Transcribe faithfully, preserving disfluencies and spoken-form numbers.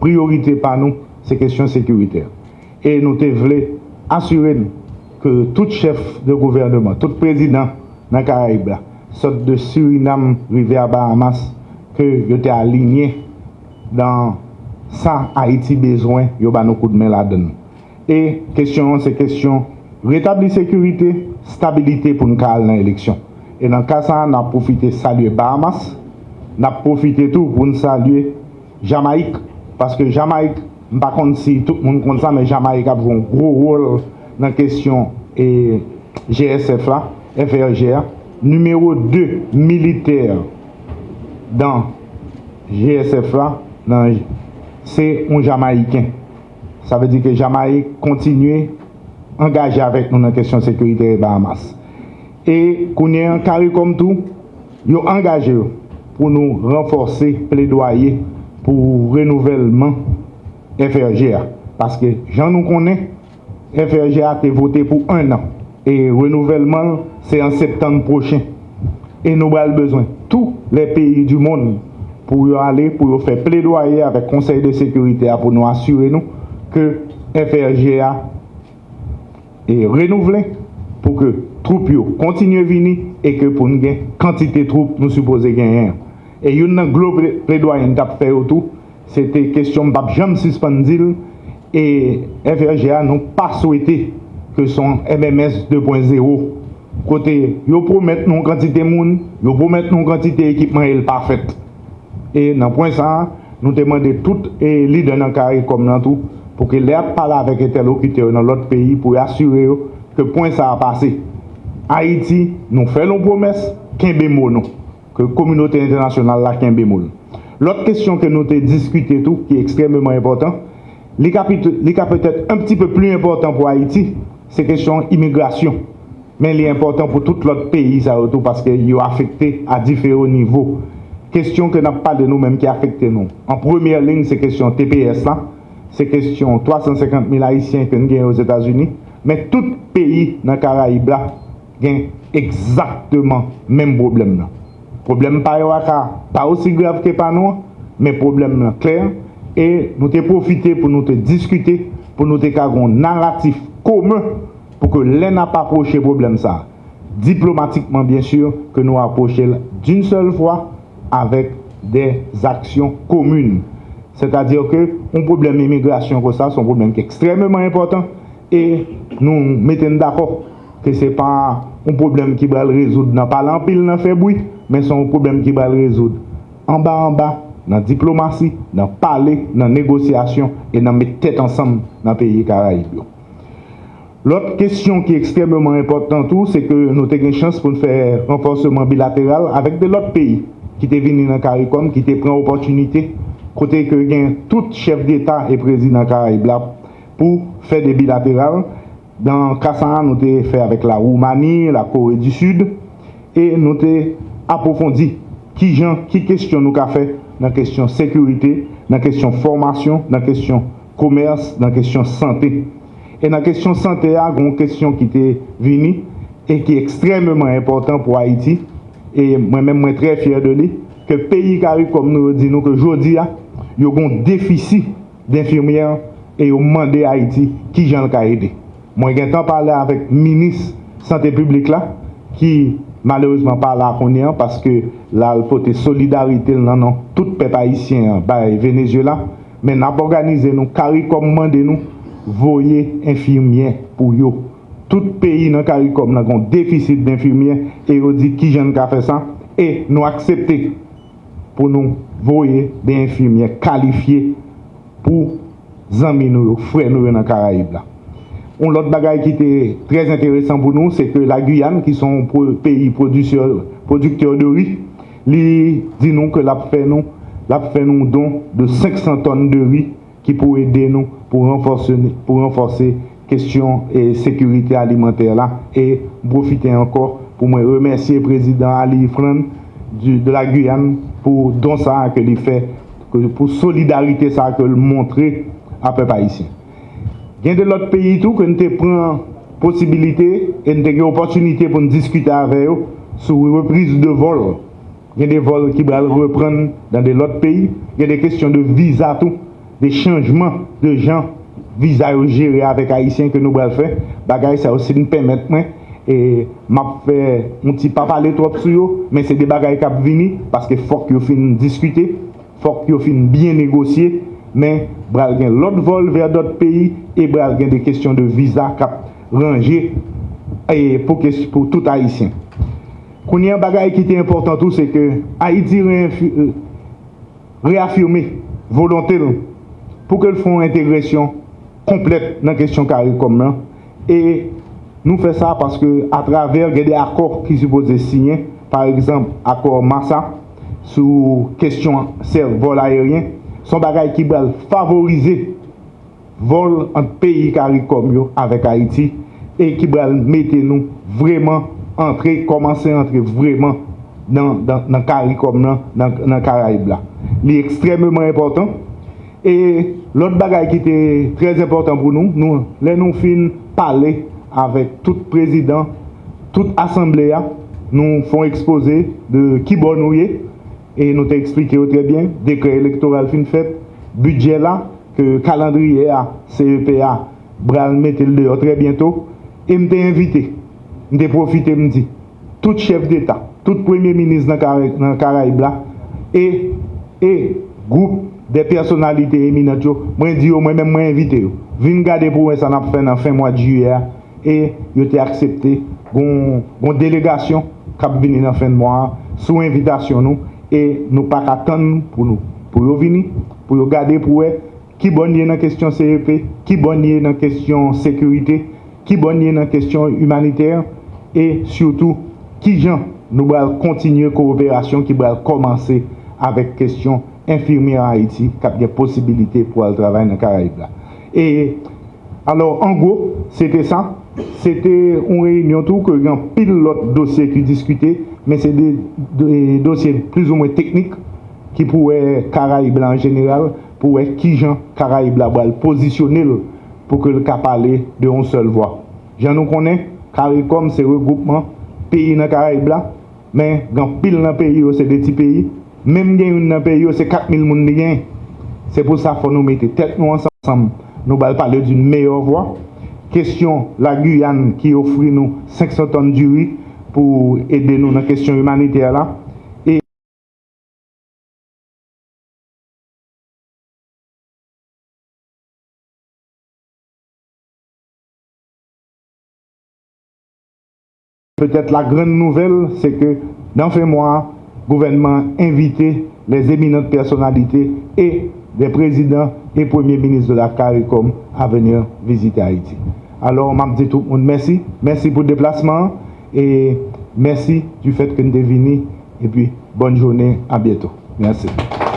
priyorite pa nou, se kesyon sekirite. E nou te vle asire n ke tout chèf de gouvènman, tout prezidan nan Karayib la, sot de Surinam rive a Bahamas, ke yo te alinye nan sa Ayiti bezwen, yo ba nou koudmen ladan l. E kesyon an, se kesyon retabli sekirite, stabilite pou n ka al nan eleksyon. E nan ka sa a, n ap pwofite salye Bahamas, n ap pwofite tou pou n salye Jamayik, paske Jamayik, m pa konn si tout moun konn sa, men Jamayik ap jwe yon gwo wòl nan kesyon e G S F la, F R G a. Nimewo de militè dan G S F la, nan, se yon Jamayiken. Sa vle di ke Jamayik kontinye angaje avèk nou nan kesyon sekirite Bahamas. E kounye an, CARICOM tou, yo angaje yo pou nou ranfòse pledwaye pou renouvèlman F R G a. Paske, jan nou konnen, F R G a te vote pou enn an. E renouvèlman l, se an septanm pwochen. E nou pral bezwen tou lè peyi di monn pou yo ale, pou yo fè pledwaye avèk Konsèy de Sekirite a, pou nou asire nou ke F R G a e renouvle, pou ke twoup yo kontinye vini e ke pou n gen kantite twoup nou sipoze genyen an. E youn nan gwo ple-, pledwaye n t ap fè yo tou, se te kesyon m p ap janm sispann di l, e F R G a, nou pa swete ke se yon M M S de pwen zewo, kote yo pwomèt nou yon kantite moun, yo pwomèt nou yon kantite ekipman e l pa fèt. E nan pwen sa a, nou te mande tout e lidè nan CARICOM nan tou, pou ke lè y ap pale avèk entèlokitè yo nan lòt peyi, pou y asire yo ke pwen sa a pase. Ayiti, nou fè l yon pwomès, kenbe mo nou. Ke kominote entènasyonal la kenbe mo l. Lòt kesyon ke nou te diskite tou, ki ekstrèmeman enpòtan, li ka pit-, li ka petèt un petit peu plus important pou Ayiti, se kesyon imigrasyon. Men li enpòtan pou tout lòt peyi sa yo tou, paske yo afekte a diferan nivo. Kesyon ke n ap pale nou menm ki afekte nou, an premyè liy, se kesyon T P S la, se kesyon twa san senkant mil Ayisyen ke n genyen Ozetazini, men tout peyi nan Karayib la gen egzakteman menm pwoblèm nan. Pwoblèm pa yo a ka pa osi grav ke pa nou an, men pwoblèm nan klè, e nou te pwofite pou nou te diskite, pou nou te ka gen yon naratif komen, pou ke lè n ap apwoche pwoblèm sa a, diplomatikman, byen si, ke nou apwoche l d'une seule fois, avèk des actions communes. Sètadi ke yon pwoblèm imigrasyon konsa, se yon pwoblèm ki ekstrèmeman enpòtan, e nou mete n dakò ke se pa yon pwoblèm ki pral rezoud nan pale anpil, nan fè bri, men se yon pwoblèm ki pral rezoud anba anba, nan diplomasi, nan pale, nan negosyasyon e nan met tèt ansanm nan peyi Karayib yo. Lòt kesyon ki ekstrèmeman enpòtan tou, se ke nou te gen chans pou n fè ranfòseman bilateral avèk de lòt peyi ki te vini nan CARICOM, ki te pran opòtinite kote ke gen tout chèf deta e prezidan Karayib la pou fè de bilateral. Nan ka sa a, nou te fè avèk la Woumani, la Kore di Sid, e nou te apwofondi kijan, ki kesyon nou ka fè nan kesyon sekirite, nan kesyon fòmasyon, nan kesyon komès, nan kesyon sante. E nan kesyon sante a, gen yon kesyon ki te vini e ki ekstrèmeman enpòtan pou Ayiti, e mwen menm mwen trè fyè de li, ke peyi CARICOM nou yo di nou ke jodi a, yo gen yon defisi denfimyè e yo mande Ayiti kijan l ka ede. Mwen gentan pale avèk minis sante piblik la, ki malerezman pa la kounye an, paske l al pote solidarite l nan non tout pèp ayisyen an bay Venezuela, men n ap òganize nou, CARICOM mande nou voye enfimyè pou yo. Tout peyi nan CARICOM nan gen yon defisit denfimyè e yo di kijan n ka fè sa, e nou aksepte pou nou voye de enfimyè kalifye pou zanmi nou yo, frè nou yo nan Karayib la. Yon lòt bagay ki te trè enteresan pou nou, se ke la Guyane, ki se yon pwo-, peyi pwodisyè, pwodiktè de ri, li di nou ke l ap fè nou, l ap fè nou don de senk san tòn de ri ki pou ede nou pou ranfòse, pou ranfòse kesyon e sekirite alimantè la. E m pwofite ankò pou mwen remèsye prezidan Ali Ifran di, de la Guyane pou don sa a ke li fè, ke, pou solidarite sa a ke l montre a pèp ayisyen. Gen de lòt peyi tou ke n te pran posibilite e n te gen opòtinite pou n diskite avè yo sou repriz de vòl. Gen de vòl ki pral reprann nan de lòt peyi. Gen de kesyon de viza tou. de chanjman de jan viza yo jere avèk Ayisyen ke nou pral fè. Bagay sa yo, si n pèmèt mwen, e m ap fè yon ti pa pale twòp sou yo, men se de bagay k ap vini, paske fòk yo fin diskite, fòk yo fin byen negosye, men pral gen lòt vòl vè dòt peyi, e pral gen de kesyon de viza k ap ranje, e pou kes-, pou tout Ayisyen. Kounye a, bagay ki te enpòtan tou, se ke Ayiti reenfi-, reyafime volonte l pou ke l fè yon entegrasyon konplèt nan kesyon CARICOM nan. E nou fè sa paske atravè gen de akò ki sipoze siyen, pa egzanp, akò MASA sou kesyon sèv vòl ayeryen, se yon bagay ki pral favorize vòl ant peyi CARICOM yo avèk Ayiti e ki pral mete nou vrèman antre, kòmanse antre vrèman nan, nan, nan CARICOM nan, nan, nan Karayib la. Li ekstrèmeman enpòtan. E lòt bagay ki te trè enpòtan pou nou, nou, lè nou fin pale avèk tout prezidan, tout asanble a, nou fè yon ekspoze de kibò nou ye, e nou te eksplike yo trè byen, dekrè elektoral fin fèt, bidjè la, ke kalandriye a, C E P a, pral mete l deyò trè byento, e m te envite, m te pwofite m di, tout chèf deta, tout premye minis nan Kara-, nan Karayib la, e, e gwoup de pèsonalite eminant yo, mwen di yo, mwen menm mwen envite yo. Vin gade pou wè sa n ap fè nan fen mwa jiyè a, e yo te aksepte. Gon, gon delegasyon k ap vini nan fen mwa a sou envitasyon nou, e nou pa ka tann pou nou, pou yo vini, pou yo gade pou wè kibò n ye nan kesyon C E P, kibò n ye nan kesyon sekirite, kibò n ye nan kesyon imanitè, e sitou kijan nou pral kontinye kowoperasyon ki pral kòmanse avèk kesyon enfimyè Ayiti k ap gen posibilite pou al travay nan Karayib la. E alò, an gwo, se te sa. Se te yon reyinyon tou ke gen anpil lòt dosye ki diskite, men se de, de dosye plizoumwen teknik ki pou wè Karayib la an jeneral, pou wè kijan Karayib la pral pozisyone l pou ke l ka pale de yon sèl vwa. Jan nou konnen, CARICOM se regwoupman peyi nan Karayib la, men gen anpil nan peyi yo se de ti peyi, menm gen youn nan peyi yo se kat mil moun li genyen. Se pou sa fò nou mete tèt nou ansanm, nou pral pale d'une meilleure voix. Kesyon Lagiyàn ki ofri nou senk san tòn diri pou ede nou nan kesyon imanitè la. E Petèt la grande nouvelle, c'est que nan fen mwa a, gouvènman an envite les éminentes personnalités et des présidents et premiers ministres de la CARICOM à venir visiter Haïti. Alò, m ap di tout moun mèsi. Mèsi pou deplasman an e mèsi du fait que n te vini. Epi, bonne journée, à bientôt. Merci.